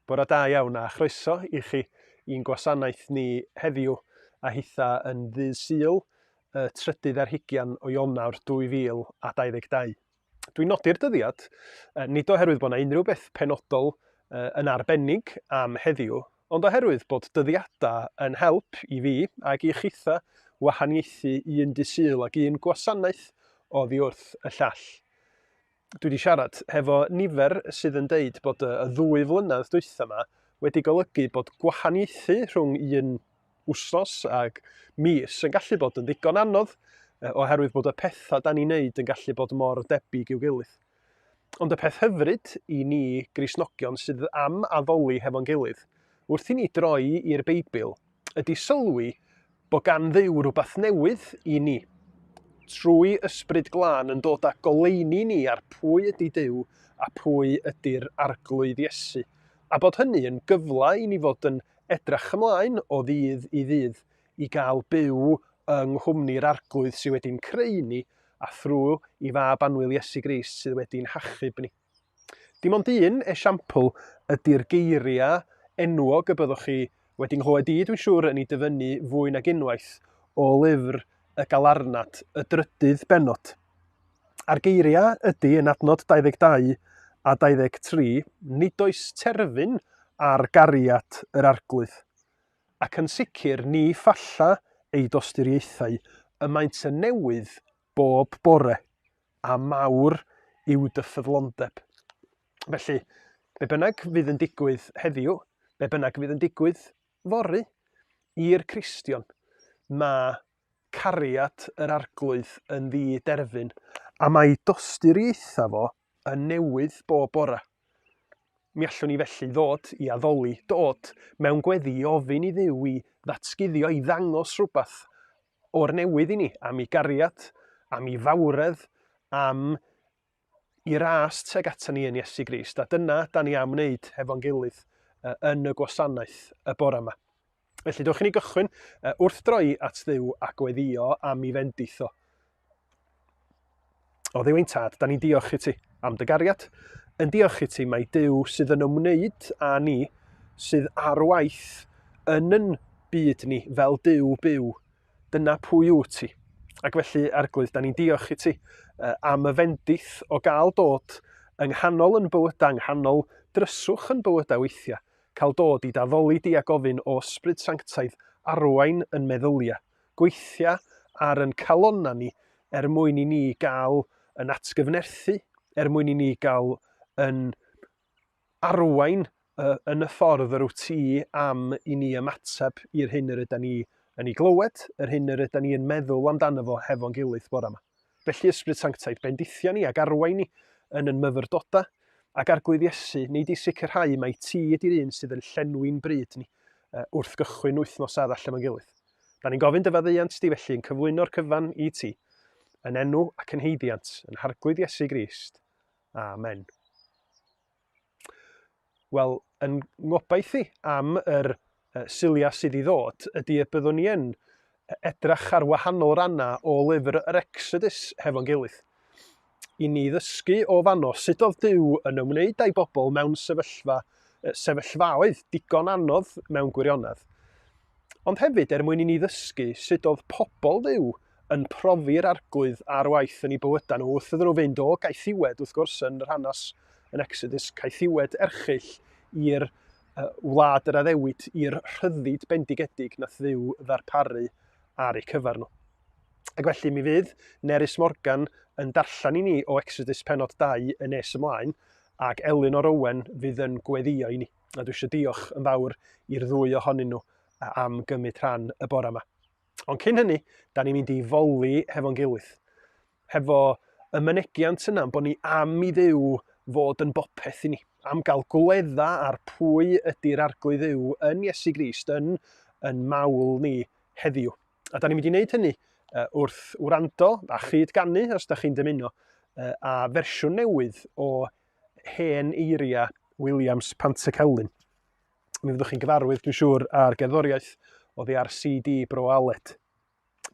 Bore da iawn a chroeso i chi i'n gwasanaeth ni heddiw a hitha yn ddydd Sul, y trydydd ar hugian o Ionawr 2022. Dwi'n nodi'r dyddiad, nid oherwydd bod yna unrhyw beth penodol yn arbennig am heddiw, ond oherwydd bod dyddiadau yn help i fi ac i chitha wahaniaethu un dydd Sul ac un gwasanaeth oddi wrth y llall. Dwi wedi siarad hefo nifer sydd yn deud bod y ddwy flynedd dwytha 'ma wedi golygu bod gwahaniaethu rhwng un wsnos ag mis yn gallu bod yn ddigon anodd oherwydd bod y pethau da ni'n neud yn gallu bod mor debyg i'w gilydd. Ond y peth hyfryd i ni Gristnogion sydd am addoli hefo'n gilydd, wrth i ni droi i'r Beibl, ydy sylwi bod gan Dduw rhywbeth newydd i ni. Trwy Ysbryd Glân yn dod â goleuni ni ar pwy ydy Duw a pwy ydy'r Arglwydd Iesu. A bod hynny yn gyfle i ni fod yn edrach ymlaen o ddydd i ddydd i gael byw yng nghwmni'r Arglwydd sydd wedi'n creu ni a thrwy i Fab annwyl Iesu Grist sydd wedi'n hachub ni. Dim ond un esiampl ydy'r geiriau enwog y byddwch chi wedi nghlywed i, dwi'n siŵr, yn ei dyfynnu fwy nag unwaith o lyfr y Galarnad, y drydydd bennod. A'r geiriau ydy yn adnod 22 a 23, nid oes terfyn ar gariad yr Arglwydd, ac yn sicr ni phalla ei dosturiaethau, y maent yn newydd bob bore. a mawr yw dy ffyddlondeb. Felly, be bynnag fydd yn digwydd heddiw, be bynnag fydd yn digwydd fory, i'r Cristion, mae cariad yr Arglwydd yn ddi-derfyn, a mae dosturiaethau fo yn newydd bob bore. Mi allwn ni felly ddod i addoli, dod mewn gweddi i ofyn i Dduw i ddatguddio, i ddangos rhywbeth o'r newydd i ni, am ei gariad, am ei fawredd, am i ras tuag ata ni yn Iesu Grist. A dyna da ni am wneud hefo'n gilydd yn y gwasanaeth y bore yma. Felly, dewch i ni gychwyn wrth droi at Dduw a gweddio am ei fendith o. O Dduw ein tad, da ni'n diolch i ti am dy gariad. Yn diolch i ti mae Duw sydd yn ymwneud â ni, sydd ar waith yn yn byd ni fel Duw byw. Dyna pwy wyt ti. Ac felly, Arglwydd, da ni'n diolch i ti am y fendith o gael dod yng nghanol yn bywydau, yng nghanol dryswch yn bywydau weithiau, cael dod i d'addoli di a gofyn o Ysbryd Sanctaidd arwain yn meddyliau, gweithia ar yn calonna ni er mwyn i ni gael yn atgyfnerthu, er mwyn i ni gael yn arwain yn y ffordd yr wyt ti am i ni ymateb i'r hyn yr yda ni yn ei glywed, yr hyn yr yda ni yn meddwl amdano fo hefo'n gilydd bore yma. Felly Ysbryd Sanctaidd, bendithia ni ac arwain ni yn yn myfyrdodau, ac Arglwydd Iesu, nei di sicrhau mai ti ydy'r un sydd yn llenwi'n bryd ni wrth gychwyn wythnos arall efo'n gilydd. Da ni'n gofyn dy faddeuant di felly yn cyflwyno'r cyfan i ti, yn enw ac yn haeddiant, yn Harglwydd Iesu Grist. Amen. Wel, yn ngobaith i am yr Suliau sydd i ddod ydy y byddwn ni yn edrach ar wahanol rannau o lyfr yr Exodus hefo'n gilydd. I ni ddysgu o fanno sut oedd Duw yn ymwneud â'i bobl mewn sefyllfa, sefyllfaoedd digon anodd mewn gwirionedd. Ond hefyd er mwyn i ni ddysgu sut oedd pobl Dduw yn profi'r Arglwydd ar waith yn eu bywydau nhw wrth iddyn nhw fynd o gaethiwed, wrth gwrs, yn yr hanes yn Exodus, caethiwed erchyll i'r uh, wlad yr addewid, i'r rhyddid bendigedig nath Dduw ddarparu ar eu cyfer nhw. Ac felly mi fydd Nerys Morgan yn darllen i ni o Exodus penod 2 yn nes ymlaen, ac Elinor Owen fydd yn gweddio i ni. A dwi eisiau diolch yn fawr i'r ddwy ohonyn nhw am gymryd rhan y bore yma. Ond cyn hynny, da ni'n mynd i foli hefo'n gilydd. Hefo y mynegiant yna, bod ni am i Dduw fod yn bopeth i ni. Am gael gwledda ar pwy ydy'r Arglwydd Dduw yn Iesu Grist, yn, yn mawl ni heddiw. A da ni'n mynd i wneud hynny wrth wrando a chyd ganu, os da chi'n dymuno, a fersiwn newydd o hen eiriau Williams Pantycelyn. Mi fyddwch chi'n gyfarwydd, dwi'n siŵr, â'r gerddoriaeth oddi ar CD Bro Aled.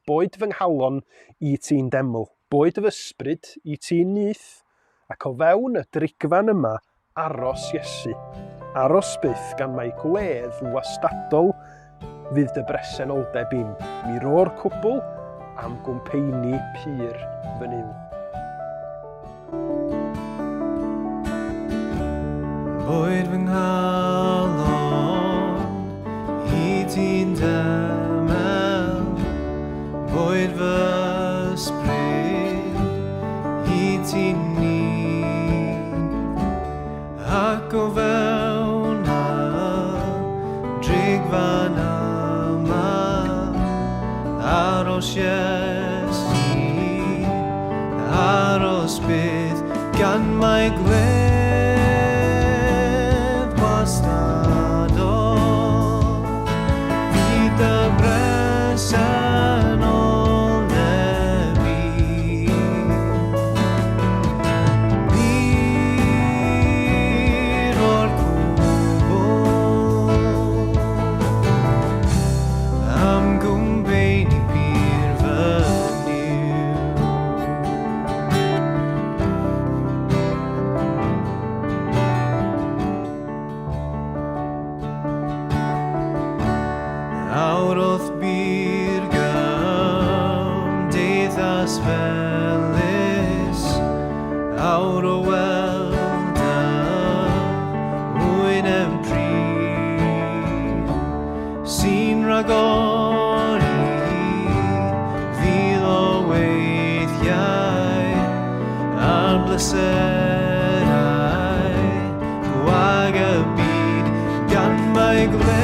Boed fy nghalon i ti'n deml, boed fy ysbryd i ti'n nyth, ac o fewn y drigfan yma aros Iesu Aros byth gan mai gwledd wastadol fydd dy bresenoldeb i'm. Mi ro'r cwbl am gwmpeini pur fy Nuw. Boed fy nghalon i ti'n dymel, boed fy ysbryd i ti'n ni, ac o fewn y drigfan yma, aros Iesu, aros byth, gan mai gwledd wastadol fydd dy bresenoldeb i. Mi ro'r cwbl am gwmpeini pur fy Nuw. Awr o'th bur gymdeithas felys, awr o weld y wyneb prin, sy'n rhagori fil o weithiau ar bleserau gwag y byd, gan mai gwledd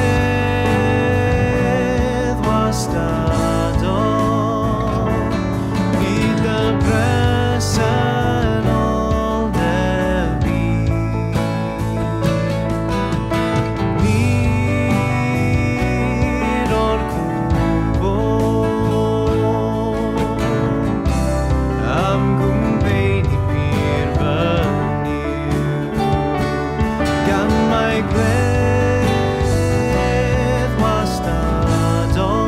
wastadol fydd dy bresenoldeb i. Nid o'r cwbl am gwmpeini pur fy Nuw, gan mai gwledd wastadol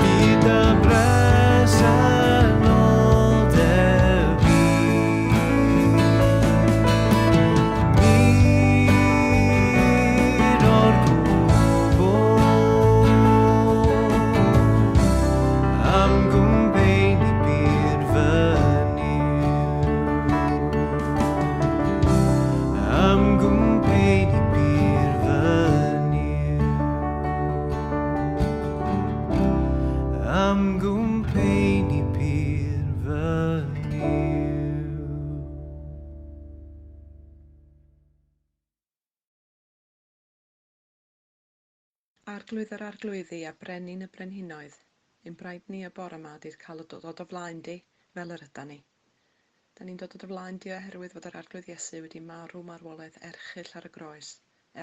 bydd dy bresenoldeb i. Nid o'r cwbl am gwmpeini pur fy Nuw, am gwmpeini pur fy Nuw, am gwmpeini pur fy Nuw. Arglwydd yr Arglwyddi a Brenin y Brenhinoedd, ein braint ni y bore 'ma ydi'r cael y dod o dy flaen di, fel yr ydan ni. Da ni'n dod o dy flaen di oherwydd fod yr Arglwydd Iesu wedi marw marwolaeth erchyll ar y groes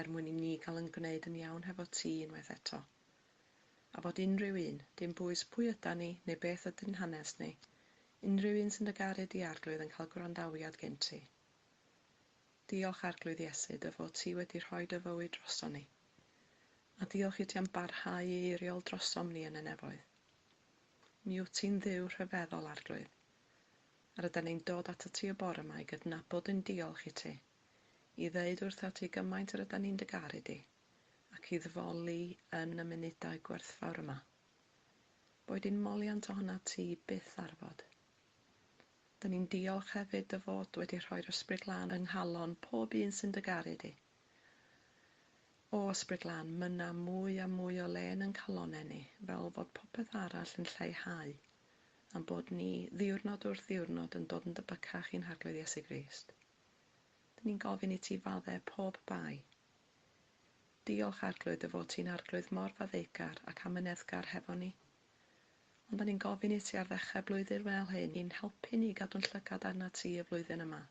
er mwyn i ni gael yn gwneud yn iawn hefo ti unwaith eto. A fod unrhyw un, dim bwys pwy ydan ni neu beth ydy'n hanes ni, unrhyw un sy'n dy garu di Arglwydd yn cael gwrandawiad gen ti. Diolch Arglwydd Iesu dy fod ti wedi rhoi dy fywyd droson ni. A diolch i ti am barhau i eiriol drosom ni yn y nefoedd. Mi wyt ti'n Dduw rhyfeddol, Arglwydd. A rydan ni'n dod atat ti y bore 'ma i gydnabod ein diolch i ti, i ddeud wrthat ti gymaint yr ydan ni'n dy garu di, ac i ddfoli yn y munudau gwerthfawr yma. Boed i'n moliant ohonat ti byth arfod. Dyn ni'n diolch hefyd dy fod wedi rhoi'r Ysbryd Glân yng nghalon pob un sy'n dy garu di. O Ysbryd Glân, mynna mwy a mwy o le yn ein calonnau ni, fel fod popeth arall yn lleihau, a'n bod ni, ddiwrnod wrth ddiwrnod, yn dod yn debycach i'n Harglwydd Iesu Grist. Dyn ni'n gofyn i ti faddau pob bai. Diolch, Arglwydd, dy fod ti'n Arglwydd mor faddeugar ac amyneddgar hefo ni. Ond da ni'n gofyn i ti ar ddechrau blwyddyn fel hyn i'n helpu ni gadw'n llygad arnat ti y flwyddyn yma.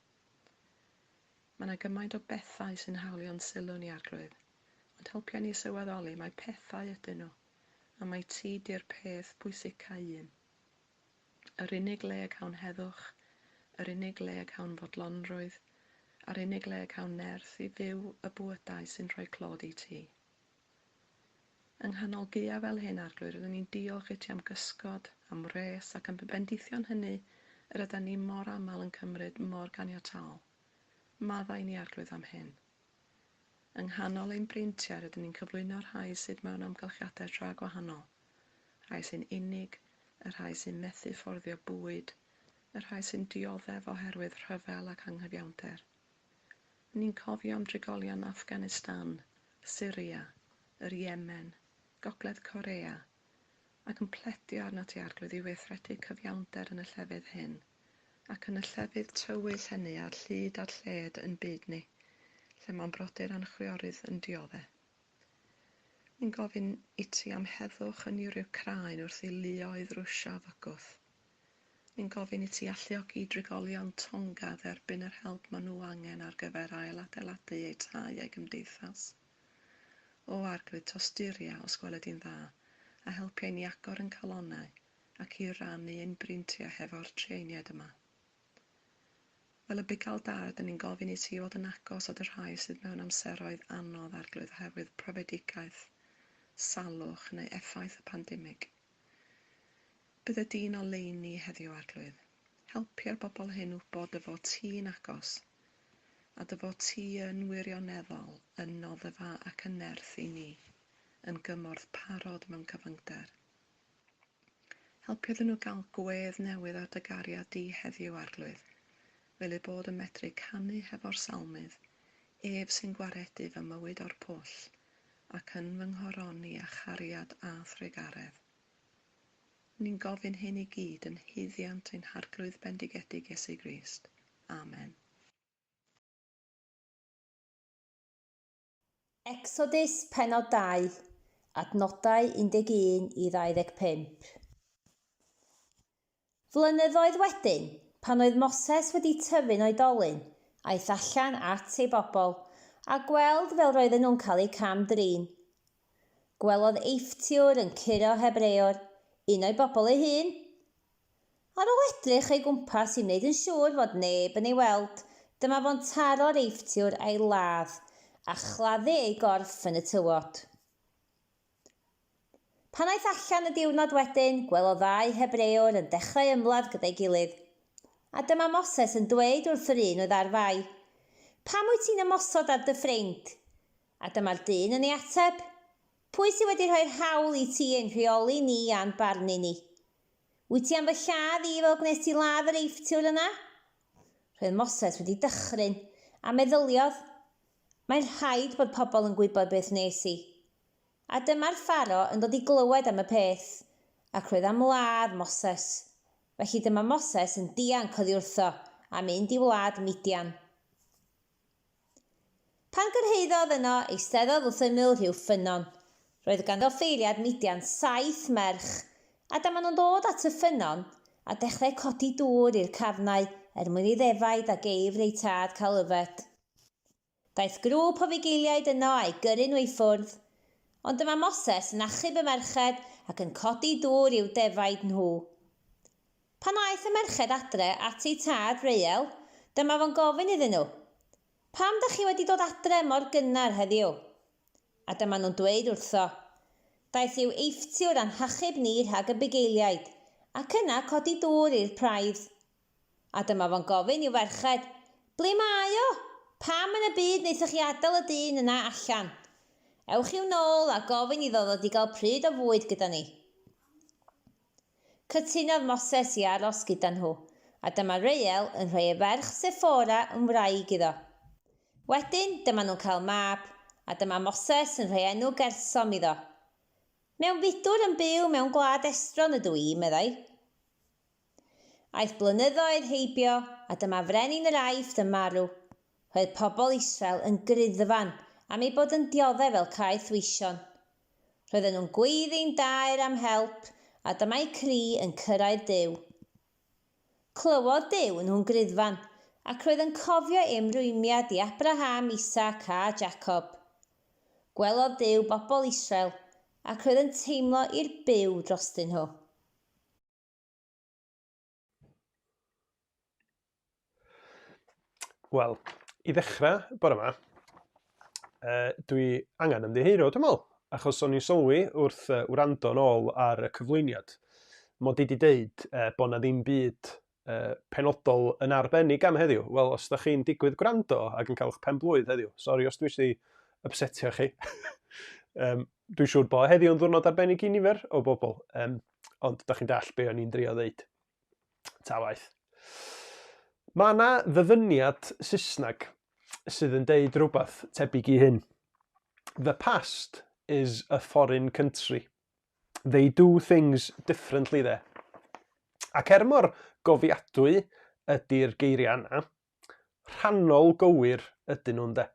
Mae yna gymaint o bethau sy'n hawlio'n sylw ni, Arglwydd, ond helpia ni sylweddoli mai pethau ydyn nhw, a mai ti 'di'r peth pwysica un. Yr unig le y cawn heddwch, yr unig le y cawn fodlonrwydd, a'r unig le y cawn nerth i fyw y bywydau sy'n rhoi clod i ti. Yng nghanol gaeaf fel hyn, Arglwydd, rydyn ni'n diolch i ti am gysgod, am wres ac am bendithion hynny yr ydan ni mor aml yn cymryd mor ganiataol. Maddau ni, Arglwydd, am hyn. Yng nghanol ein breintiau rydyn ni'n cyflwyno'r rhai sydd mewn amgylchiadau tra gwahanol, rhai sy'n unig, y rhai sy'n methu fforddio bwyd, y rhai sy'n dioddef oherwydd rhyfel ac anghyfiawnder. Rŷn ni'n cofio am drigolion Afghanistan, Syria, yr Yemen, Gogledd Corea, ac yn pledio arnat ti, Arglwydd, i weithredu cyfiawnder yn y llefydd hyn, ac yn y llefydd tywyll hynny a'r llid a'r lled yn byd ni, lle mae'n brodyr a'n chwiorydd yn diodde. Ni'n gofyn i ti am heddwch yn Yr Wcráin wrth i luoedd Rwsia fygwth. Ni'n gofyn i ti alluogi drigolion Tonga dderbyn yr help maen nhw angen ar gyfer ail-adeiladu eu tai a'u cymdeithas. O Arglwydd, tosturia, os gweled di'n dda, a helpia i ni agor yn calonnau ac i rannu ein breintiau hefo'r trueiniaid yma. Fel y bugail da, rydyn ni'n gofyn i ti fod yn agos at y rhai sydd mewn amseroedd anodd, Arglwydd, oherwydd profedigaeth, salwch neu effaith y pandemig. Bydde di'n oleuni heddiw, Arglwydd. Helpia'r bobl hyn wybod dy fod ti'n agos, a dy fod ti yn wirioneddol yn noddfa ac yn nerth i ni, yn gymorth parod mewn cyfyngder. Helpu iddyn nhw gael gwedd newydd ar dy gariad di heddiw, Arglwydd, fel eu bod yn medru canu hefo'r salmydd, Ef sy'n gwaredu fy mywyd o'r pwll, ac yn fy nghoroni â chariad a thrugaredd. Ni'n gofyn hyn i gyd yn haeddiant ein Harglwydd bendigedig Iesu Grist. Amen. Exodus pennod 2, adnodau 11 i 25. Flynyddoedd wedyn, pan oedd Moses wedi tyfu'n oedolyn, aeth allan at ei bobl, a gweld fel roedden nhw'n cael eu cam-drin. Gwelodd Eifftiwr yn curo Hebreor, un o'i bobl ei hun. Ar ôl edrych o'i gwmpas i wneud yn siŵr fod neb yn ei weld, dyma fo'n taro'r Eifftiwr a'i ladd, a chladdu ei gorff yn y tywod. Pan aeth allan y diwrnod wedyn, gwelodd ddau Hebreor yn dechrau ymladd gyda'i gilydd. A dyma Moses yn dweud wrth yr un oedd ar fai, Pam wyt ti'n ymosod ar dy ffrind? A dyma'r dyn yn ei ateb, Pwy sydd wedi rhoi'r hawl i ti ein rheoli ni a'n barnu ni? Wyt ti am fy lladd i fel gwnes ti ladd yr Eifftiwr yna? Roedd Moses wedi dychryn, a meddyliodd, Mae'n rhaid bod pobl yn gwybod beth wnes i. A dyma'r Pharo yn dod i glywed am y peth, ac roedd am ladd Moses. Felly dyma Moses yn dianc oddi wrtho, a mynd i wlad Midian. Pan gyrhaeddodd yno, eisteddodd wrth ymyl rhyw ffynnon. Roedd gan offeiriad Midian saith merch, a dyma nhw'n dod at y ffynnon, a dechrau codi dŵr i'r cafnau er mwyn i ddefaid a geifr eu tad cael yfed. Daeth grŵp o fugeiliaid yno a'u gyrru nhw i ffwrdd. Ond dyma Moses yn achub y merched ac yn codi dŵr i'w defaid nhw. Pan aeth y merched adre at eu tad, Reuel, dyma fo'n gofyn iddyn nhw, Pam dach chi wedi dod adre mor gynnar heddiw? A dyma nhw'n dweud wrtho, Daeth rhyw Eifftiwr a'n hachub ni rhag y bugeiliaid, ac yna codi dŵr i'r praidd. A dyma fo'n gofyn i'w ferched, Ble mae o? Pam yn y byd wnaethoch chi adael y dyn yna allan? Ewch i'w nôl a gofyn iddo ddod i gael pryd o fwyd gyda ni. Cytunodd Moses i aros gyda nhw, a dyma Reuel yn rhoi ei ferch Seffora yn wraig iddo. Wedyn, dyma nhw'n cael mab, a dyma Moses yn rhoi enw Gersom iddo. Mewnfudwr yn byw mewn gwlad estron ydw i, meddai. Aeth blynyddoedd heibio, a dyma frenin yr Aifft yn marw. Roedd pobl Israel yn griddfan am eu bod yn dioddef fel caethweision. Roedden nhw'n gweiddi'n daer am help, a dyma'u cri yn cyrraedd Duw. Clywodd Duw nhw'n griddfan, ac roedd yn cofio ei ymrwymiad i Abraham, Isaac a Jacob. Gwelodd Duw bobl Israel, ac roedd yn teimlo i'r byw drostyn nhw. Wel, i ddechrau bore yma, uh, dwi angen ymddiheuro, dwi'n meddwl, achos o'n i'n sylwi wrth uh, wrando yn ôl ar y cyflwyniad, mod i wedi deud uh, bod na ddim byd uh, penodol yn arbennig am heddiw. Wel, os da chi'n digwydd gwrando ac yn cael eich pen blwydd heddiw, sori os dwi eisiau upsetio chi. um, dwi'n siŵr bod heddiw yn ddwrnod arbennig i nifer o bobl, um, ond da chi'n dall be o'n i'n drio ddeud. Ta waeth. Mae yna ddyfyniad Saesneg sydd yn deud rhywbeth tebyg i hyn. The past is a foreign country. They do things differently there. Ac er mor gofiadwy ydy'r geiriau yna, rhannol gywir ydyn nhw ynde.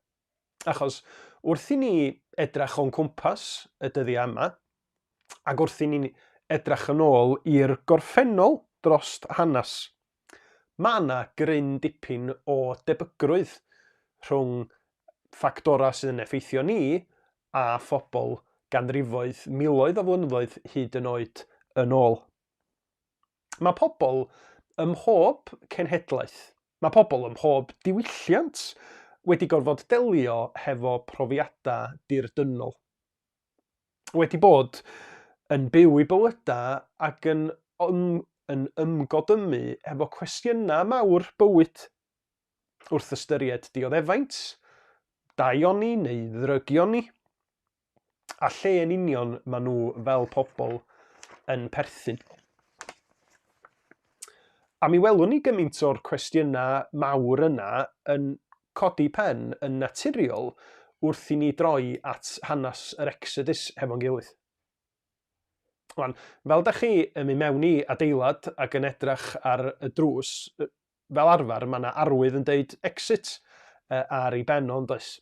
Achos wrth i ni edrach o'n cwmpas y dyddiau yma, ac wrth i ni edrach yn ôl i'r gorffennol drost hanes, mae yna gryn dipyn o debygrwydd rhwng ffactorau sydd yn effeithio ni a phobl ganrifoedd, miloedd o flynyddoedd hyd yn oed yn ôl. Mae pobl ym mhob cenhedlaeth, mae pobl ym mhob diwylliant wedi gorfod delio hefo profiadau dirdynnol. Wedi bod yn byw eu bywydau ac yn, ym, yn ymgodymu hefo cwestiynau mawr bywyd wrth ystyried dioddefaint, daioni neu ddrygioni, a lle yn union maen nhw fel pobl yn perthyn. A mi welwn ni gymaint o'r cwestiynau mawr yna yn codi pen yn naturiol wrth i ni droi at hanes yr Exodus hefo'n gilydd. Wan, fel da chi yn mynd mewn i adeilad ac yn edrach ar y drws, fel arfer mae yna arwydd yn deud exit ar ei ben o, does?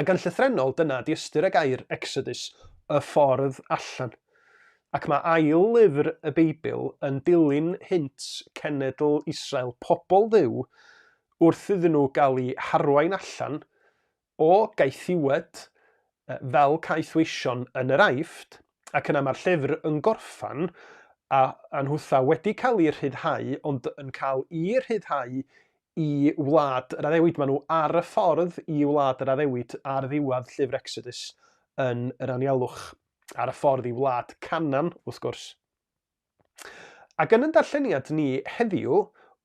Ac yn llythrennol, dyna di ystyr y gair Exodus, y ffordd allan. Ac mae ail lyfr y Beibl yn dilyn hynt cenedl Israel, pobl Dduw, wrth iddyn nhw gael eu harwain allan o gaethiwed fel caethweision yn yr Aifft, ac yna mae'r llyfr yn gorffan a, a nhwtha wedi cael eu rhyddhau, ond yn cael eu rhyddhau i wlad yr addewid. Maen nhw ar y ffordd i wlad yr addewid ar ddiwedd llyfr Exodus yn yr anialwch, ar y ffordd i wlad Canaan, wrth gwrs. Ac yn yn darlleniad ni heddiw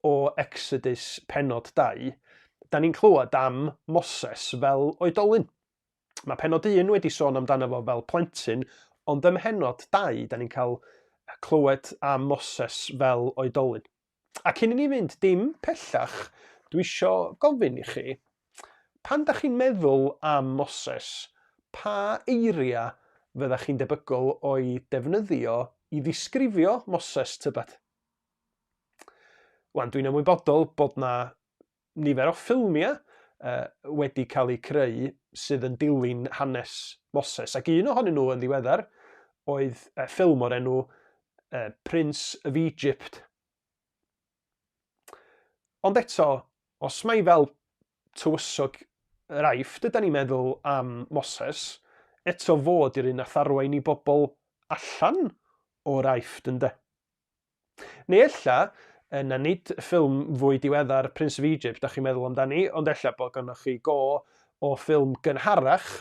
o Exodus pennod 2, da ni'n clywed am Moses fel oedolyn. Mae pennod 1 wedi sôn amdano fo fel plentyn, ond ym mhennod 2, da ni'n cael clywed am Moses fel oedolyn. A cyn i ni fynd dim pellach, dwi isio gofyn i chi, pan da chi'n meddwl am Moses, pa eiriau fydda chi'n debygol o'i defnyddio i ddisgrifio Moses tybed? Wan, dwi'n ymwybodol bod na nifer o ffilmiau uh, wedi cael eu creu sydd yn dilyn hanes Moses, ac un ohonyn nhw yn ddiweddar oedd uh, ffilm o'r enw uh, Prince of Egypt. Ond eto, os mai fel tywysog yr Aifft ydy ni'n meddwl am Moses, eto fod i'r un nath arwain i bobl allan o'r Aifft ynde. Neu ella, na nid ffilm fwy diweddar Prince of Egypt da chi'n meddwl amdani, ond ella bod gynnoch chi go o ffilm gynharach,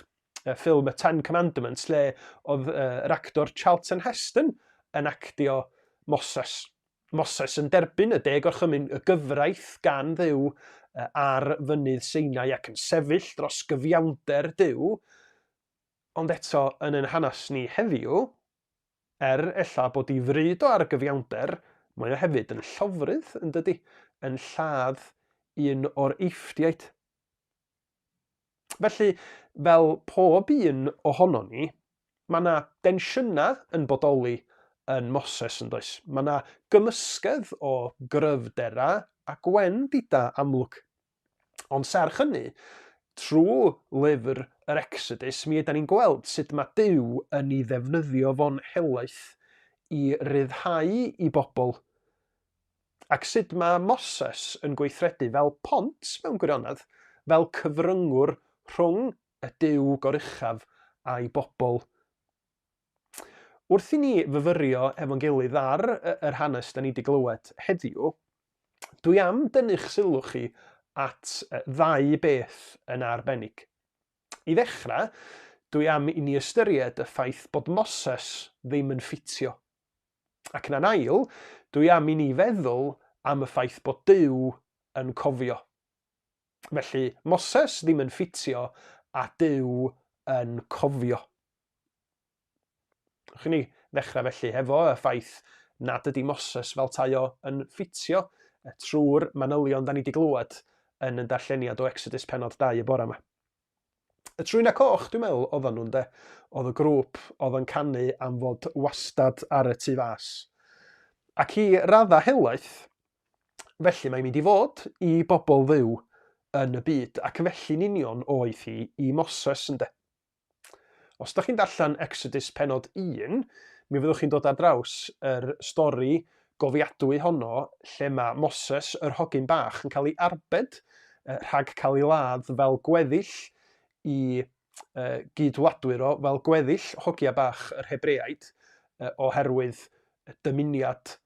y ffilm Y Ten Commandments, lle oedd yr actor Charlton Heston yn actio Moses. Moses yn derbyn y deg orchymyn y gyfraith gan Dduw ar fynydd Sinai ac yn sefyll dros gyfiawnder Duw, ond eto yn ein hanes ni heddiw, Er ella bod 'i fryd o ar gyfiawnder, mae o hefyd yn llofrudd, yn dydi? Yn lladd un o'r Eifftiaid. Felly, fel pob un ohonon ni, mae yna densiynau yn bodoli yn Moses, yn does? Mae yna gymysgedd o gryfderau a gwendidau amlwg. Ond serch hynny, trwy lyfr yr Exodus, mi ydan ni'n gweld sut mae Duw yn ei ddefnyddio fo'n helaeth i ryddhau i bobl, ac sut mae Moses yn gweithredu fel pont mewn gwirionedd, fel cyfryngwr rhwng y Duw goruchaf a'i bobl. Wrth i ni fyfyrio efo'n gilydd ar yr hanes da ni wedi glywed heddiw, dwi am dynnu'ch sylw chi at ddau beth yn arbennig. I ddechrau, dwi am i ni ystyried y ffaith bod Moses ddim yn ffitio. Ac yna'n ail, dwi am i ni feddwl am y ffaith bod Duw yn cofio. Felly, Moses ddim yn ffitio a Duw yn cofio. Ewch i ni ddechrau felly hefo y ffaith nad ydy Moses fel tai o yn ffitio trwy'r manylion da ni wedi glywed yn y darlleniad o Exodus penod 2 y bore yma. Y Trwyna Coch, dwi'n meddwl, oedden nhw'n de. Oedd y grŵp oedd yn canu am fod wastad ar y tu fas. Ac i radda helaeth, felly mae'n mynd i fod i bobl ddiw yn y byd, ac felly'n union oedd hi i Moses, ynde. Os da chi'n darllen Exodus penod 1, mi fyddwch chi'n dod ar draws yr stori gofiadwy honno lle mae Moses, yr hogyn bach, yn cael ei arbed rhag cael ei ladd fel gweddill i gyd-wladwyr o, fel gweddill hogia bach yr Hebreaid, oherwydd dymuniad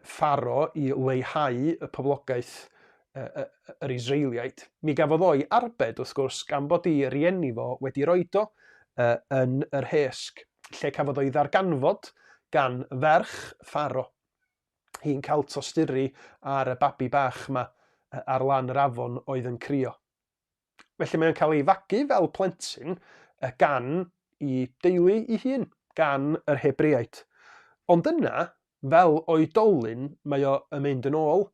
Pharo i leihau y poblogaeth yr Israeliaid. Mi gafodd o'i arbed, wrth gwrs, gan bod ei rieni fo wedi roid o yn yr hesg, lle cafodd o'i ddarganfod gan ferch Pharo. Hi'n cael tosturi ar y babi bach 'ma ar lan yr afon oedd yn crio. Felly mae o'n cael ei fagu fel plentyn gan i deulu i hun, gan yr Hebreaid. Ond yna, fel oedolyn, mae o yn mynd yn ôl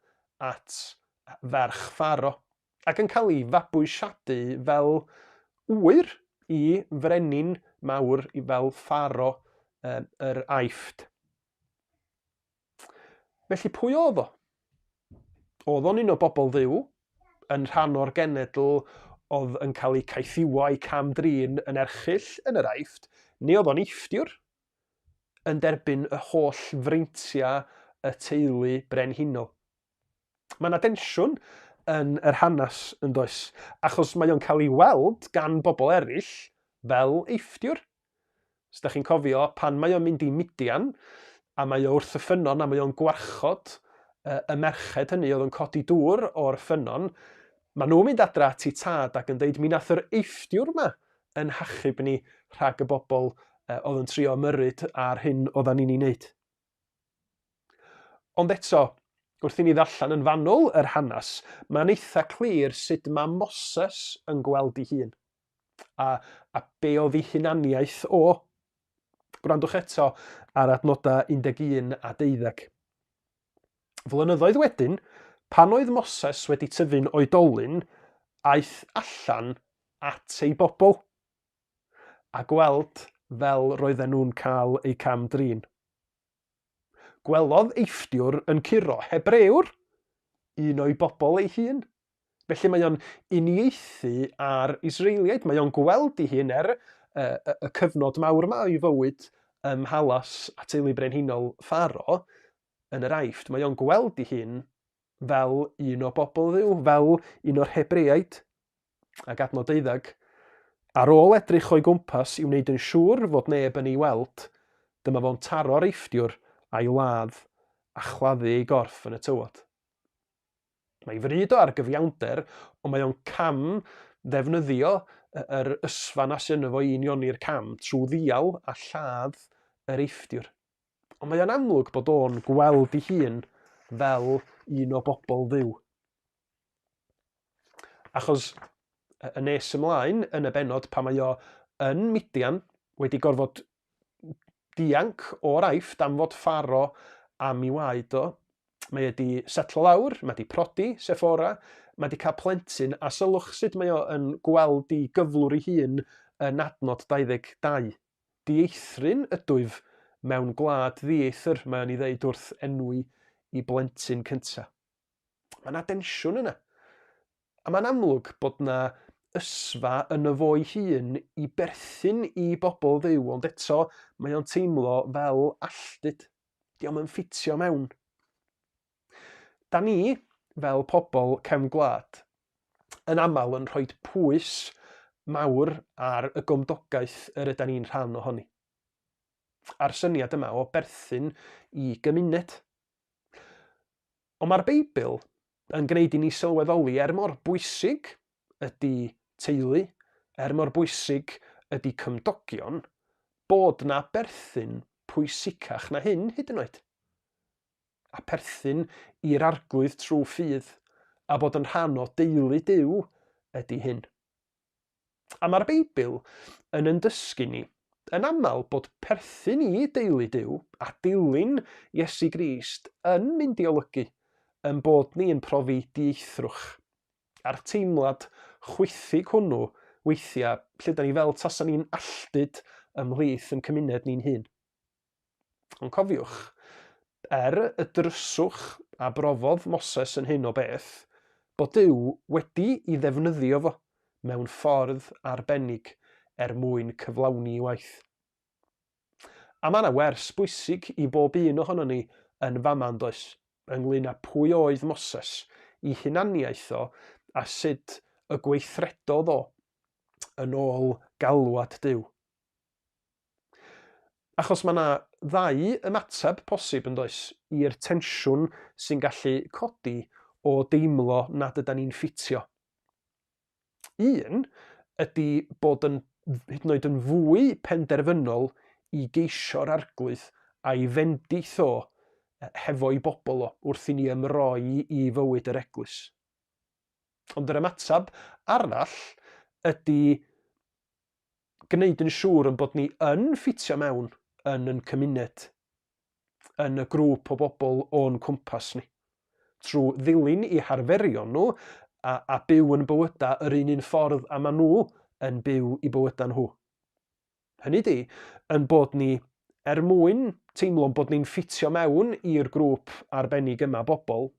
at ferch Pharo ac yn cael ei fabwysiadu fel ŵyr i frenin mawr i fel Pharo yr Aifft. Felly pwy oedd o? Oedd o'n un o bobl dduw, yn rhan o'r genedl oedd yn cael eu caethiwo a'i cam-drin yn erchyll yn yr Aifft, neu oedd o'n Eifftiwr, yn derbyn y holl freintiau y teulu brenhinol? Mae yna densiwn yn yr hanes, yn does? Achos mae o'n cael ei weld gan bobl eraill fel Eifftiwr. Os da chi'n cofio, pan mae o'n mynd i Midian, a mae o wrth y ffynnon a mae o'n gwarchod y merched hynny oedd yn codi dŵr o'r ffynnon, maen nhw'n mynd adra at eu tad ac yn deud, mi nath yr Eifftiwr yma yn hachub ni rhag y bobl oedd yn trio ymyrryd ar hyn oeddan ni'n ei wneud. Ond eto, wrth i ni ddarllen yn fanwl yr hanes, mae'n eitha clir sut mae Moses yn gweld ei hun. A, a be oedd ei hunaniaeth o. Gwrandwch eto ar adnodau 11 a 12. Flynyddoedd wedyn, pan oedd Moses wedi tyfu'n oedolyn, aeth allan at ei bobl a gweld fel roedden nhw'n cael eu cam-drin. Gwelodd Eifftiwr yn curo Hebrëwr, un o'i bobl ei hun. Felly mae o'n uniaethu â'r Israeliaid, mae o'n gweld ei hun er y, y, y cyfnod mawr yma o'i fywyd ym mhalas a teulu brenhinol Pharo yn yr Aifft, mae o'n gweld ei hun fel un o bobl Dduw, fel un o'r Hebreaid. Ac adnod deuddag, ar ôl edrych o'i gwmpas i wneud yn siŵr fod neb yn ei weld, dyma fo'n taro'r Eifftiwr a'i ladd a chladdu ei gorff yn y tywod. Mae ei fryd o ar gyfiawnder, ond mae o'n cam ddefnyddio yr ysfa 'na sy yno fo i unioni'r cam trwy ddial a lladd yr Eifftiwr. Ond mae o'n amlwg bod o'n gweld ei hun fel un o bobl Dduw. Achos y nes ymlaen yn y bennod pan mae o yn Midian wedi gorfod dianc o'r Aifft am fod Pharo am i waed o, mae wedi setlo lawr, mae wedi prodi Sephora, mae wedi cael plentyn, a sylwch sut mae o yn gweld i gyflwr ei hun yn adnod 22. Dieithryn ydwyf mewn gwlad ddieithr, mae o'n ei ddeud wrth enwi i blentyn cynta. Mae yna densiwn yna. A mae'n amlwg bod yna ysfa yn y fo'i hun i berthyn i bobl Dduw, ond eto mae o'n teimlo fel alltud. Dio'm yn ffitio mewn. Da ni, fel pobl cefn gwlad, yn aml yn rhoi pwys mawr ar y gymdogaeth yr ydan ni'n rhan ohoni. A'r syniad yma o berthyn i gymuned. Ond mae'r Beibl yn gwneud i ni sylweddoli er mor bwysig ydy teulu, er mor bwysig ydy cymdogion, bod 'na berthyn pwysicach na hyn hyd yn oed. A perthyn i'r Arglwydd trwy ffydd, a bod yn rhan o deulu Duw ydy hyn. A mae'r Beibl yn yn dysgu ni yn aml bod perthyn i deulu Duw a dilyn Iesu Grist yn mynd i olygu yn bod ni yn profi dieithrwch. A'r teimlad chwithig hwnnw weithiau lle da ni fel tasa ni'n alltud ymhlith yn cymuned ni'n hun. Ond cofiwch, er y dryswch a brofodd Moses yn hyn o beth, bod Duw wedi i ddefnyddio fo mewn ffordd arbennig er mwyn cyflawni ei waith. A mae yna wers bwysig i bob un ohonon ni yn fama yn does, ynglyn â pwy oedd Moses, i hunaniaeth o a sut y gweithredodd o yn ôl galwad Duw. Achos mae yna ddau ymateb posib yn does i'r tensiwn sy'n gallu codi o deimlo nad yda ni'n ffitio. Un ydy bod yn hyd yn oed yn fwy penderfynol i geisio'r arglwydd a'i fendith o hefo'i bobl o wrth i ni ymroi i fywyd yr eglwys. Ond yr ymateb arall ydy gwneud yn siŵr yn bod ni yn ffitio mewn yn yn cymuned, yn y grŵp o bobl o'n cwmpas ni, trwy ddilyn eu harferion nhw a, a byw yn bywydau yr un un ffordd a maen nhw yn byw i bywydau nhw. Hynny di, yn bod ni, er mwyn teimlo'n bod ni'n ffitio mewn i'r grŵp arbennig yma bobl,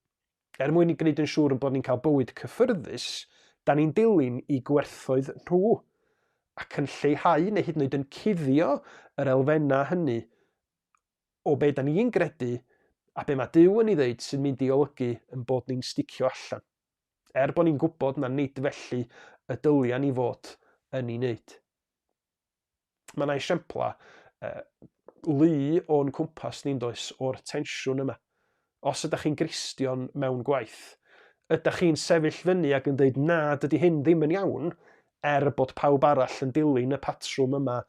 Er mwyn i gwneud yn siŵr ein bod ni'n cael bywyd cyffyrddus, da ni'n dilyn i gwerthoedd nhw ac yn lleihau neu hyd yn oed yn cuddio yr elfennau hynny o be da ni'n gredu a be mae Duw yn ei ddeud sy'n mynd i olygu yn bod ni'n sticio allan. Er bod ni'n gwybod na nid felly y dylia ni fod yn ei wneud. Mae yna esiamplau uh, lu o'n cwmpas ni'n does o'r tensiwn yma. Os ydych chi'n Gristion mewn gwaith, ydych chi'n sefyll fyny ac yn dweud na, dydy hyn ddim yn iawn, er bod pawb arall yn dilyn y patrwm yma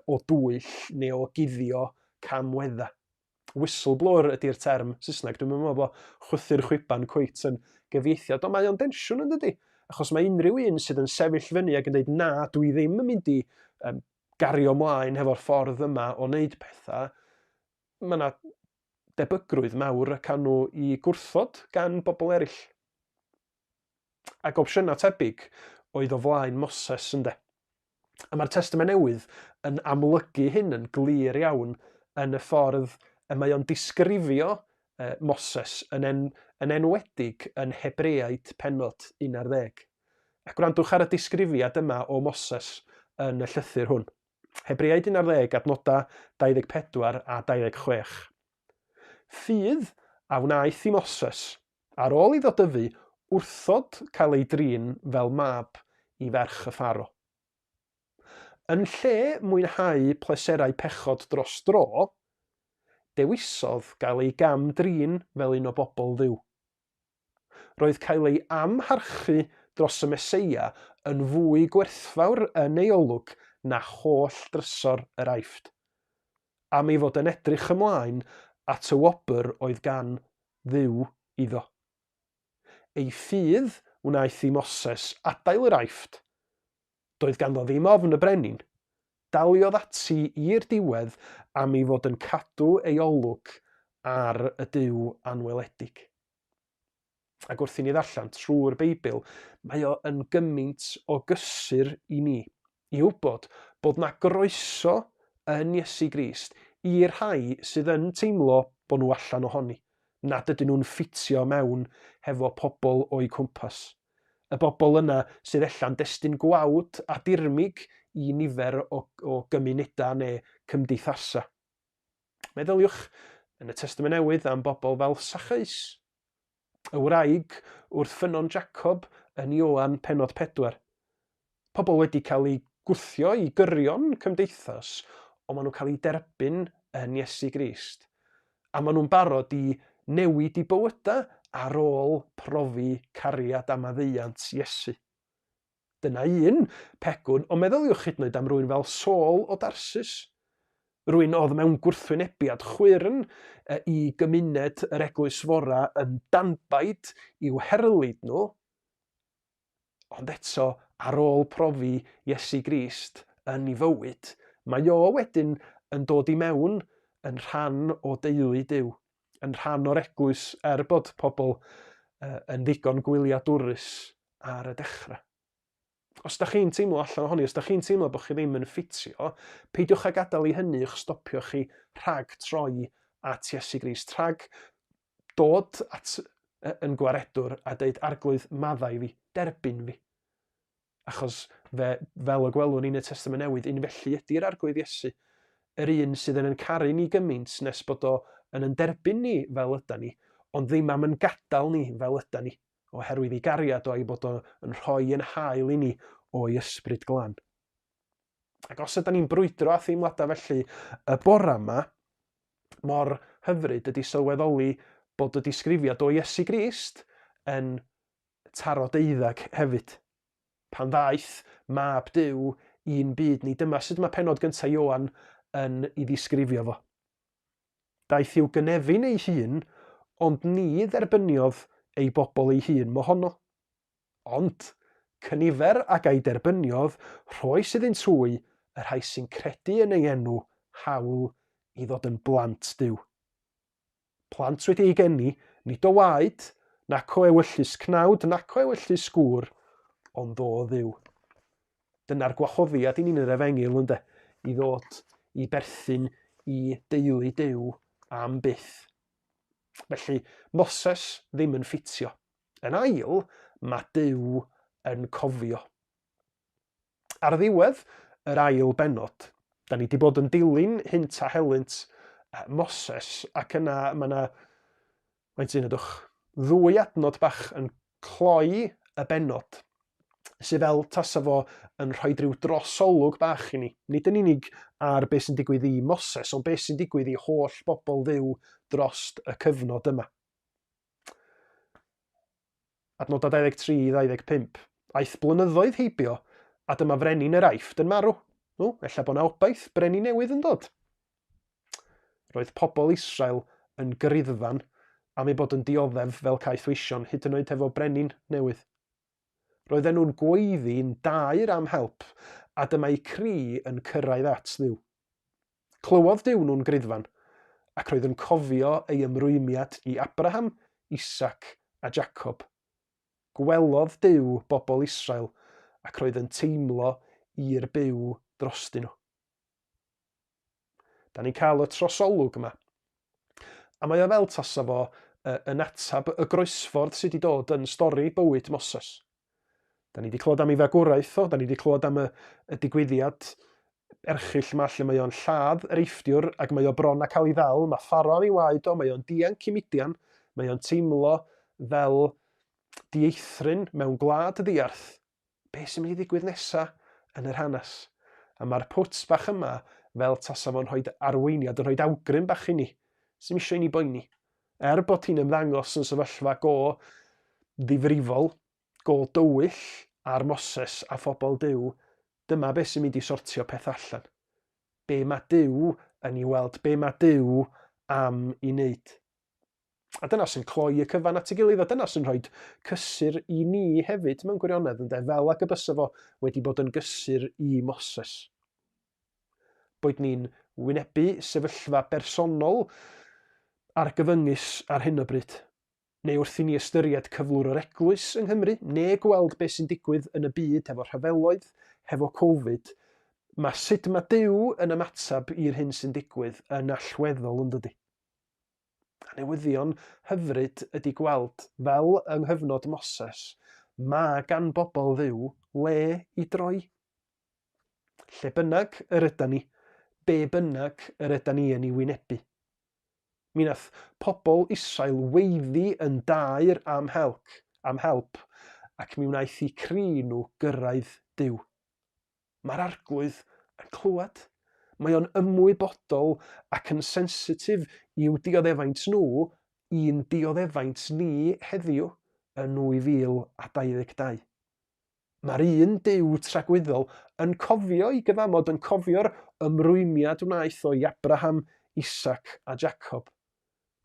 o dwyll neu o guddio camweddau. Whistleblower ydy'r term Saesneg. Dwi'm yn meddwl bod chwythu'r chwiban cweit yn gyfieithiad, ond mae o'n densiwn yn dydy? Achos mae unrhyw un sydd yn sefyll fyny ac yn dweud na, dwi ddim yn mynd i um, gario mlaen hefo'r ffordd yma o wneud pethau, mae yna debygrwydd mawr y can nhw i gwrthod gan bobl eraill. Ac opsiynau tebyg oedd o flaen Moses ynde. A mae'r Testament Newydd yn amlygu hyn yn glir iawn yn y ffordd y mae o'n disgrifio eh, Moses yn, en, yn enwedig yn Hebreaid penod 11. A gwrandwch ar y disgrifiad yma o Moses yn y llythyr hwn. Hebreaid 11 adnodau 24 a 26. Ffydd a wnaeth i Moses Ar ôl iddo dyfu, wrthod cael ei drin fel mab i ferch y Pharo. Yn lle mwynhau pleserau pechod dros dro, dewisodd gael ei gam-drin fel un o bobl Dduw. Roedd cael ei amharchu dros y Meseia yn fwy gwerthfawr yn ei olwg na holl drysor yr Aifft, am ei fod yn edrych ymlaen at y wobr oedd gan Dduw iddo. Ei ffydd wnaeth i Moses adael yr Aifft. Doedd ganddo ddim ofn y brenin. Daliodd ati i'r diwedd am ei fod yn cadw ei olwg ar y Duw anweledig. Ac wrth i ni ddarllen trwy'r Beibl, mae o yn gymaint o gysur i ni, i wybod bod na groeso yn Iesu Grist i'r rhai sydd yn teimlo bod nhw allan ohoni, nad ydyn nhw'n ffitio mewn hefo pobl o'u cwmpas. Y bobl yna sydd ella'n destun gwawd a dirmyg i nifer o, o gymunedau neu cymdeithasau. Meddyliwch yn y Testament Newydd am bobl fel Sacheus, y wraig wrth ffynnon Jacob yn Ioan penod 4. Pobl wedi cael eu gwthio i gyrion cymdeithas, ond maen nhw'n cael eu derbyn yn Iesu Grist. A maen nhw'n barod i newid i bywydau ar ôl profi cariad a maddeuant Iesu. Dyna un pegwn, ond meddyliwch hyd yn oed am rywun fel Saul o Darsus. Rwy'n oedd mewn gwrthwynebiad chwyrn i gymuned yr eglwys fora yn danbaid i'w herlid nhw, ond eto Ar ôl profi Iesu Grist yn ei fywyd, mae o wedyn yn dod i mewn yn rhan o deulu Duw, yn rhan o'r eglwys, er bod pobl yn ddigon gwyliadwrus ar y dechrau. Os da chi'n teimlo allan ohoni, os da chi'n teimlo bod chi ddim yn ffitio, peidiwch â gadael i hynny eich stopio chi rhag troi at Iesu Grist, rhag dod at yn gwaredwr a deud, Arglwydd, maddau fi, derbyn fi. Achos fe, fel y gwelwn ni'n y Testament Newydd, un felly ydy'r Arglwydd Iesu, yr un sydd yn yn caru ni gymaint nes bod o yn yn derbyn ni fel yda ni, ond ddim am yn gadael ni fel yda ni, oherwydd ei gariad o a'i bod o yn rhoi yn hael i ni o'i ysbryd glân. Ac os ydy ni'n brwydro â theimladau felly y bore yma, mor hyfryd ydy sylweddoli bod y disgrifiad o Iesu Grist yn taro deuddag hefyd. Pan ddaeth mab Duw i'n byd ni, dyma sut mae penod gyntaf Ioan yn ei ddisgrifio fo. Daeth i'w gynefin ei hun, ond ni dderbyniodd ei bobl ei hun mohono. Ond, cynifer ag a'i derbyniodd, rhoes iddynt hwy, y rhai sy'n credu yn ei enw, hawl i ddod yn blant Duw. Plant wedi eu geni, nid o waed, nac o ewyllys cnawd, nac o ewyllys gŵr, ond o Dduw. Dyna'r gwahoddiad i ni'n yr efengyl, ynde, i ddod i berthyn i deulu Duw am byth. Felly, Moses ddim yn ffitio. Yn ail, mae Duw yn cofio. Ar ddiwedd yr ail bennod, da ni wedi bod yn dilyn hynt a helynt Moses, ac yna mae yna, faint sy'n ydwch, ddwy adnod bach yn cloi y bennod, sydd fel tasa fo yn rhoi rhyw drosolwg bach i ni. Nid yn unig ar beth sy'n digwydd i Moses, ond beth sy'n digwydd i holl bobl Dduw drost y cyfnod yma. Adnodau 23 i 25. Aeth blynyddoedd heibio, a dyma frenin yr Aifft yn marw. O, ella bod 'na obaith, brenin newydd yn dod. Roedd pobl Israel yn griddfan am eu bod yn dioddef fel caethweision, hyd yn oed hefo brenin newydd. Roedden nhw'n gweiddi'n daer am help, a dyma eu cri yn cyrraedd at Dduw. Clywodd Duw nhw'n griddfan, ac roedd yn cofio ei ymrwymiad i Abraham, Isaac a Jacob. Gwelodd Duw bobl Israel ac roedd yn teimlo i'r byw drostyn nhw. Da ni'n cael y trosolwg yma. A mae o fel tasa fo yn atab y groesffordd sydd wedi dod yn stori bywyd Moses. Da ni wedi clywed am ei fagwraeth o, da ni wedi clywed am y, y digwyddiad erchyll yma lle mae o'n lladd yr Eifftiwr ac mae o bron a cael ei ddal, mae Pharo am ei waed o, mae o'n dianc i Midian, mae o'n teimlo fel dieithryn mewn gwlad ddiarth. Be sy'n mynd i ddigwydd nesa yn yr hanes? A mae'r pwt bach yma fel tasa fo'n rhoi arweiniad, yn rhoi awgrym bach i ni. Sy'm isio i ni boeni. Er bod hi'n ymddangos yn sefyllfa go ddifrifol, go dywyll ar Moses a phobl Duw, dyma beth sy'n mynd i sortio peth allan. Be mae Duw yn ei weld, be mae Duw am i wneud. A dyna sy'n cloi y cyfan at ei gilydd, a dyna sy'n rhoi cysur i ni hefyd mewn gwirionedd, ynde, fel ag y bysa fo wedi bod yn gysur i Moses. Boed ni'n wynebu sefyllfa bersonol argyfyngus ar hyn o bryd, neu wrth i ni ystyried cyflwr yr eglwys yng Nghymru, neu gweld beth sy'n digwydd yn y byd hefo rhyfeloedd, hefo Covid, mae sut mae Duw yn ymateb i'r hyn sy'n digwydd yn allweddol yn dydy? A newyddion hyfryd ydy gweld, fel yng nghyfnod Moses, mae gan bobl Dduw le i droi. Lle bynnag yr ydan ni, be bynnag yr ydan ni yn ei wynebu. Mi nath pobl Israel weiddi yn daer am help, am help, ac mi wnaeth eu cri nhw gyrraedd Duw. Mae'r Arglwydd yn clywed. Mae o'n ymwybodol ac yn sensitif i'w dioddefaint nhw i'n dioddefaint ni heddiw yn 2022. Mae'r un Duw tragwyddol yn cofio ei gyfamod, yn cofio'r ymrwymiad wnaeth o i Abraham, Isaac a Jacob.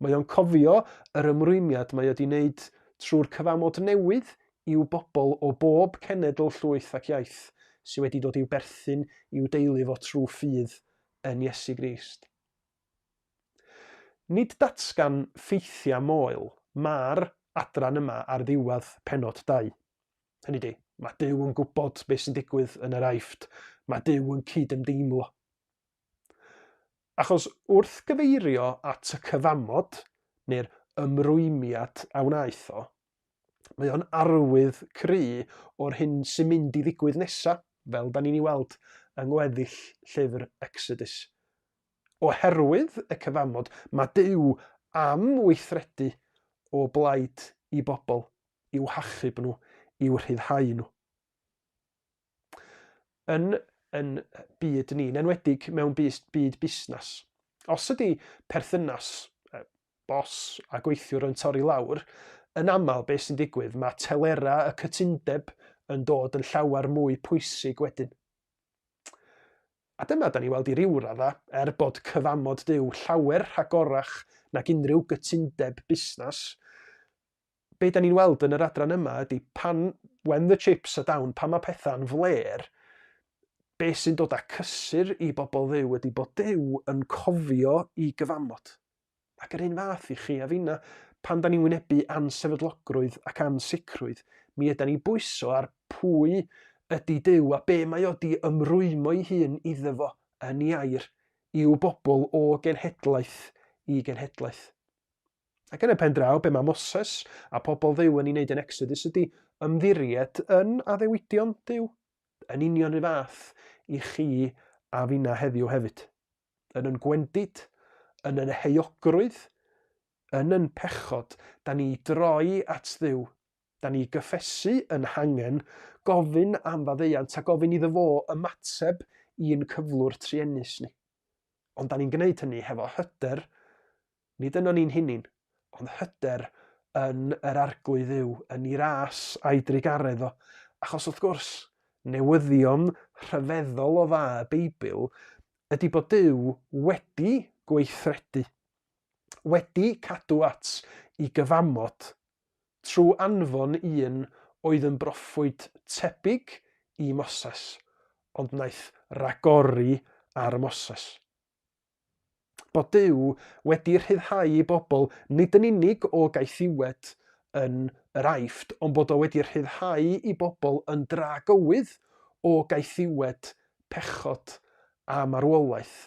Mae o'n cofio yr ymrwymiad mae o wedi wneud trwy'r cyfamod newydd i'w bobl o bob cenedl, llwyth ac iaith sydd wedi dod i'w berthyn i'w deulu fo trwy ffydd yn Iesu Grist. Nid datgan ffeithiau moel mae'r adran yma ar ddiwedd pennod 2. Hynny ydi, mae Duw yn gwybod beth sy'n digwydd yn yr Aifft, mae Duw yn cyd-ymdeimlo. Achos wrth gyfeirio at y cyfamod, neu'r ymrwymiad a wnaeth o, mae o'n arwydd cry o'r hyn sy'n mynd i ddigwydd nesa, fel da ni'n ei weld yng ngweddill llyfr Exodus. Oherwydd y cyfamod, mae Duw am weithredu o blaid i bobl, i'w hachub nhw, i'w rhyddhau nhw. Yn yn byd ni, yn enwedig mewn byd, byd busnes, os ydy perthynas bos a gweithiwr yn torri lawr, yn aml beth sy'n digwydd, mae telerau y cytundeb yn dod yn llawer mwy pwysig wedyn. A dyma da ni weld i ryw radda, er bod cyfamod Duw llawer rhagorach nag unrhyw gytundeb busnes, be da ni'n weld yn yr adran yma ydy pan, when the chips are down, pan mae pethau'n flêr, be sy'n dod â cysur i bobl Dduw ydy bod Duw yn cofio i gyfamod. Ac yr un fath i chi a finna, pan da ni'n wynebu ansefydlogrwydd ac ansicrwydd, mi yda ni bwyso ar pwy ydy Duw a be mae o di ymrwymo ei hun iddo fo yn ei air i'w bobl o genhedlaeth i genhedlaeth. Ac yn y pen draw, be mae Moses a pobl Dduw yn ei wneud yn Exodus ydy ymddiried yn addewidion Duw. Yn union y fath i chi a finna heddiw hefyd. Yn yn gwendid, yn yn heuogrwydd, yn yn pechod, da ni droi at Dduw. Da ni gyffesu yn hangen, gofyn am faddeuant a gofyn iddo fo ymateb i'n cyflwr truenus ni. Ond da ni'n gwneud hynny hefo hyder Nid ynon ni'n hunin, ond hyder yn yr Arglwydd Dduw, yn ei ras a'i drugaredd o. Achos wrth gwrs, newyddion rhyfeddol o dda y Beibl ydy bod Duw wedi gweithredu, wedi cadw at i gyfamod trwy anfon un oedd yn broffwyd tebyg i Moses, ond wnaeth ragori ar Moses. Bod Duw wedi rhyddhau ei bobl nid yn unig o gaethiwed yn yr Aifft, ond bod o wedi rhyddhau ei bobl yn dragywydd o gaethiwed, pechod a marwolaeth,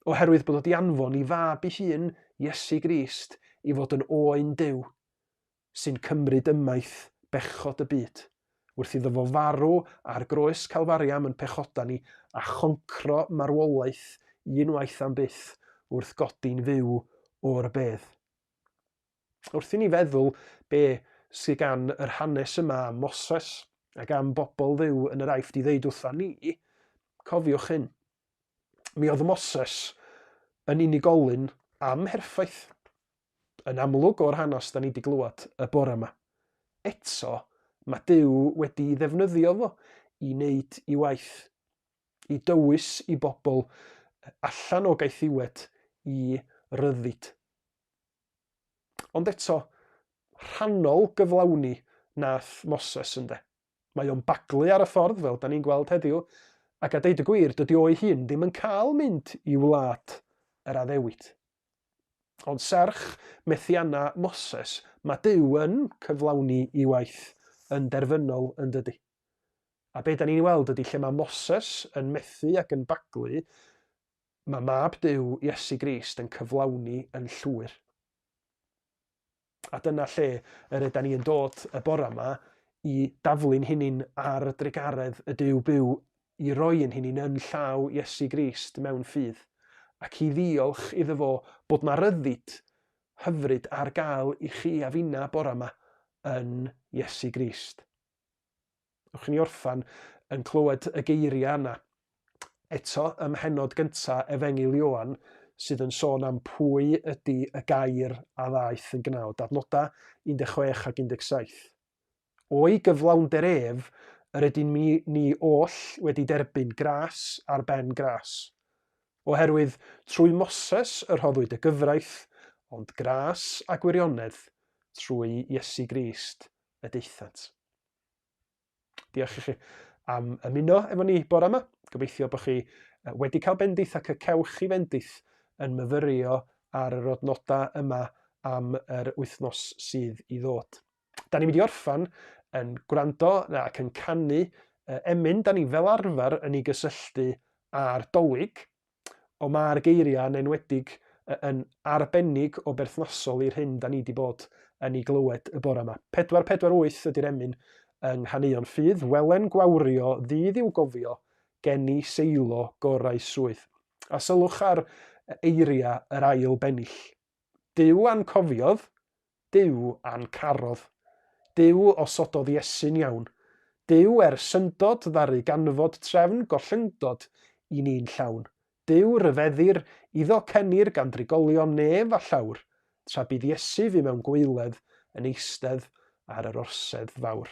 oherwydd bod o 'di anfon ei fab ei hun, Iesu Grist, i fod yn oen Duw. sy'n cymryd ymaith bechod y byd, wrth iddo fo farw ar groes Calfaria am yn pechoda ni a choncro marwolaeth unwaith am byth wrth godi'n fyw o'r bedd. Wrth i ni feddwl be sy gan yr hanes yma am Moses ac am bobl Dduw yn yr Aifft i ddeud wrtha ni, cofiwch hyn. Mi oedd Moses yn unigolyn amherffaith. Yn amlwg o'r hanes da ni 'di glywed y bore 'ma. Eto, mae Duw wedi'i ddefnyddio fo i wneud i waith, i dywys i bobl allan o gaethiwed i ryddid. Ond eto, rhannol gyflawni nath Moses ynde. Mae o'n baglu ar y ffordd, fel da ni'n gweld heddiw, ac a deud y gwir, dydy o'i hun ddim yn cael mynd i wlad yr addewid. Ond serch methiannau Moses, mae Duw yn cyflawni i waith yn derfynol yn dydy. A be da ni'n ei weld ydy lle mae Moses yn methu ac yn baglu, mae mab Duw, Iesu Grist, yn cyflawni yn llwyr. A dyna lle yr ydan ni yn dod y bore yma i daflu'n hunin ar drugaredd y Duw byw, i roi ein hunin yn llaw Iesu Grist mewn ffydd, ac i ddiolch iddo fo bod 'na ryddid hyfryd ar gael i chi a finna bore yma yn Iesu Grist. Ewch i ni orffen yn clywed y geiriau yna eto ym mhennod gyntaf Efengyl Ioan sydd yn sôn am pwy ydy y gair a ddaeth yn gnawd, adnodau 16 ac 17. O'i gyflawnder ef, yr ydyn ni, ni oll wedi derbyn gras ar ben gras. Oherwydd trwy Moses y rhoddwyd y gyfraith, ond gras a gwirionedd trwy Iesu Grist y daethant. Diolch i chi am ymuno efo ni bore yma. Gobeithio bod chi wedi cael bendith ac y cewch chi fendith yn myfyrio ar yr odnodau yma am yr wythnos sydd i ddod. Da ni'n mynd i orffan yn gwrando ac yn canu emyn da ni fel arfer yn ei gysylltu â'r Dolig, ond mae'r geiriau yn enwedig yn arbennig o berthnasol i'r hyn da ni wedi bod yn ei glywed y bore yma. 448 ydy'r emyn yng Nghaneuon Ffydd, Welen gwawrio ddydd i'w gofio, geni Seilo gorau swydd. A sylwch ar eiriau yr ail bennill. Duw a'n cofiodd, Duw a'n carodd. Duw osododd Iesu'n iawn. Duw er syndod ddaru ganfod trefn gollyngdod i ni'n llawn. Duw ryfeddir iddo cenir gan drigolion nef a llawr, tra bydd Iesu fu mewn gwaeledd yn eistedd ar yr orsedd fawr.